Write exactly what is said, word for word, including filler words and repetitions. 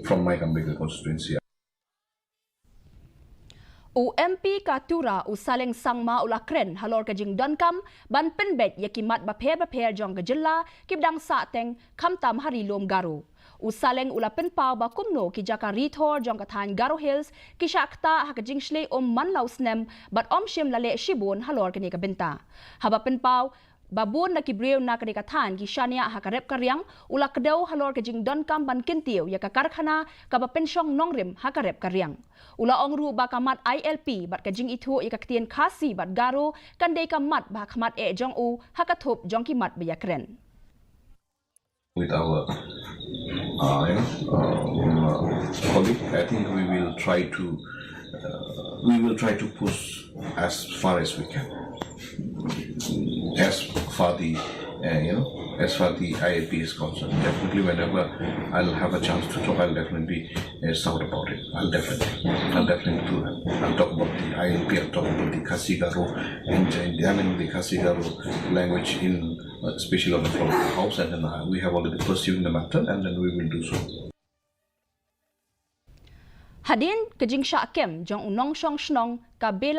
from my Gambegre constituency. U M P ka Tura, u Saleng Sangma, u la kren halor ka jingdonkam ban pynbeit ïa ki mat bapher bapher jong ka jylla kiba dang sahteng, khamtam ha ri lum Garo. U Saleng u la pynpaw ba kumno ki jaka rithor jong ka thaiñ Garo Hills ki shah ktah ha ka jingshlei um man la u snem bad ym shym la leh shibun halor kane ka bynta. Haba pynpaw ba bun na ki briew na kane ka thaiñ ki shaniah ha ka rep ka riang, u la kdew halor ka jingdonkam ban kyntiew ïa ka karkhana kaba pynshong nongrim ha ka rep ka riang. U la ong ruh ba ka mat I L P bad ka jingithuh ïa ka ktien Khasi bad Garo kan dei ka mat ba ha khmat eh jong u ha ka thup jong ki mat ba ïakren. With our uh, you know, um, uh, colleague, I think we will try to uh, we will try to push as far as we can, as far the uh, you know, as far the I L P is concerned. Definitely, whenever I'll have a chance to talk, I'll definitely uh, shout about it. I'll definitely, I'll definitely do that. I'll talk about the I L P. I'll talk about the Khasi Garo and Jaintia, I mean the Khasi Garo language in uh, especially on the floor of the house, and then uh, we have already pursuing the matter, and then we will do so. Hadien ka jingshah kem jong u nongshong shnong ka Bela